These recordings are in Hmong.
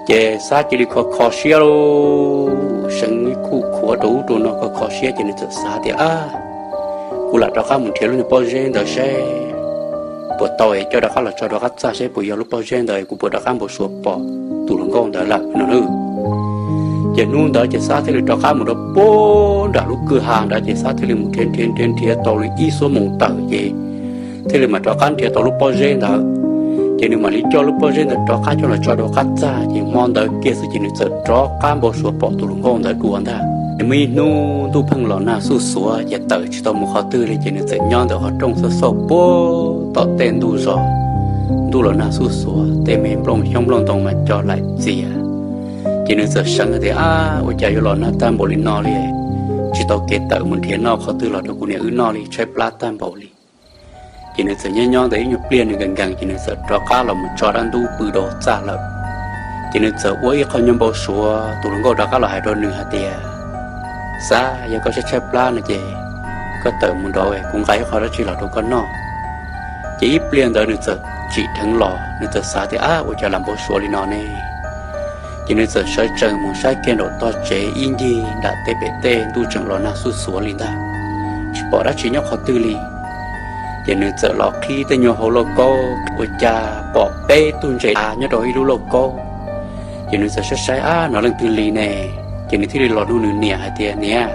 Ces Xab cia li kho kho siab, seev ib khuj khuav rau ub rau no kho kho siab ces nws txawm xav tias, Ab, kuv lam rov qab mus nrhiav lub niag pob zeb ntawd seb puas tau es coj rov qab los tso rau qab txaj seb puas yog lub pob zeb ntawd kuv puas rov qab npau suav pom tus hluas nkauj ntawd lawm no. Ces hnub ntawd ces Xab thiaj li rov qab mus rau puag nram lub kwj ha ntawd ces Xab thiaj li mus nrhiav nrhiav nrhiav nrhiav tau li ib xuab moos tawm ces thiaj li mam rov qab nrhiav tau lub pob zeb ntawd. Ces nws mam li coj lub pob zeb ntawd rov qab coj los tso rau qab txaj ces hmo ntawd kiag xwb ces nws txawm rov qab npau suav pom tus hluas nkauj ntawd dua ntag. Ces muaj ib hnub ntuj pheej los nag xuj xuav ces tawm tsis tau mus qhov twg li ces nws txawm nyob ntawm qhov rooj xab xauj puag tom tej ntug zos. Ntuj los nag xuj xuav tej me nplooj xyoob nplooj ntoo mas co laim txias. Ces nws txawm seev tias, Ab, ua cas yuav los nag tag npaum li no li, tsis tau kev tawm mus nrhiav noj qhov twg los rau kuv niam wb noj li, tshaib plab tag npaum li. Ces nws txawm nyob nyob ntawd ib nyuag pliag nws nkees nkees ces nws txawm rov qab los mus tso dab ntub pw rau txaj lawm. Ces nws txawm ua ib qho nyuag npau suav tus hluas nkauj rov qab los hais rau nws hais tias, Xab, yog koj tshaib tshaib plab no ces koj tawm mus nraud kuv nqa ib qho dab tsi los rau koj noj. Ces ib pliag ntawd nws txawm tsim dheev los, nws txawm xav tias, Ab, ua cas lam npau suav li no ne? Ces nws txawm sawv tsees mus saib kiag nraum tog tsev ib ncig nram tej pem tej ntuj tseem los nag xuj xuav li ntag, tsis pom dab tsi nyob qhov twg li. Ces nws txawm los qhib tej nyuag hauv lauj kaub, ua cas pom peb tug ntses nyob rau ib lub lauj kaub. Ces nws txawm saib saib, Ab, no leej twg li ne? Ces nws thiaj li los nug nws niam hais tias, Niam,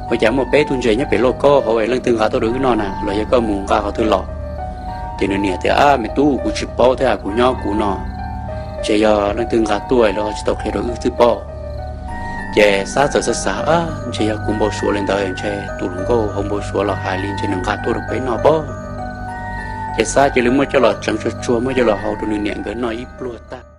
ua cas muaj peb tug ntses nyob pem lauj kaub hauv es leej twg nqa tuaj rau wb noj na, los yog koj mus nqa qhov twg los? Ces nws niam tias, Ab, me tub, kuv tsis paub thiab, kuv nyob kuv no, ntshe yog leej twg nqa tuaj los tsis tau qhia rau wb xwb pob. Ces Xab txawm xav xav, Ntshe yog kuv npau suav li ntawd, ntshe tus hluas nkauj hauv npau suav los hais li, ntshe nws nqa tuaj rau peb noj pob. Ces Xab cia li muab coj los tseev tsuag tsuag muab coj los hau rau nws niam nkawd noj ib pluag tag.